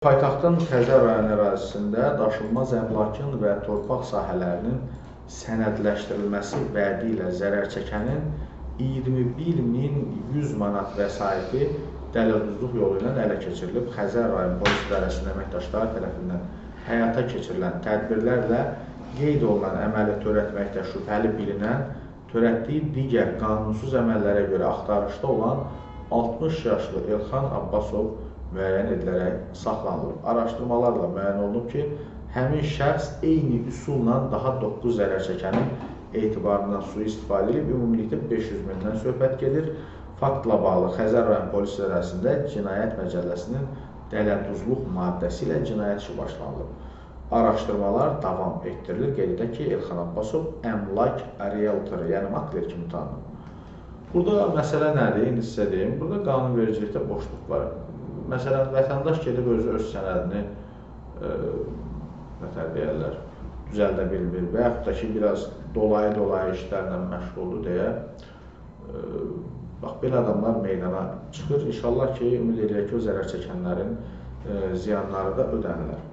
Paytaxtın Xəzər rayon ərazisində daşınmaz əmlakın və torpaq sahələrinin sənədləşdirilməsi vədi ilə zərər çəkənin 21.100 manat vəsaiti dələduzluq yolu ilə ələ keçirilib. Xəzər rayon polis idarəsinin əməkdaşları tərəfindən həyata keçirilən tədbirlərlə qeyd olunan əməli törətməkdə şübhəli bilinən, törətdiyi digər qanunsuz əməllərə görə axtarışda olan 60 yaşlı Elxan Abbasov müəyyən edilərək saxlanılıb. Araşdırmalarla müəyyən olunub ki, həmin şəxs eyni üsulla daha 9 zərər çəkənin etibarından sui-istifadə edib. Ümumilikdə 500 mindən söhbət gedir. Faktla bağlı Xəzər rayon polis idarəsində Cinayət Məcəlləsinin dələduzluq maddəsi ilə cinayət işi başlanılıb. Araşdırmalar davam etdirilir. Qeyd edək ki, Elxan Abbasov əmlak rieltoru, yəni makler kimi tanınıb. Burada məsələ nədir? İndi sizə deyim. Burada qanunvericilikdə boşluq var. Məsələn, vətəndaş gedib özü öz sənədini nətər deyərlər, düzəldə bilmir və yaxud da ki, biraz dolayı-dolayı işlərlə məşğuldur deyə bax, belə adamlar meydana çıxır. İnşallah ki, ümid eləyək ki, o zərər çəkənlərin ziyanları da ödənilər.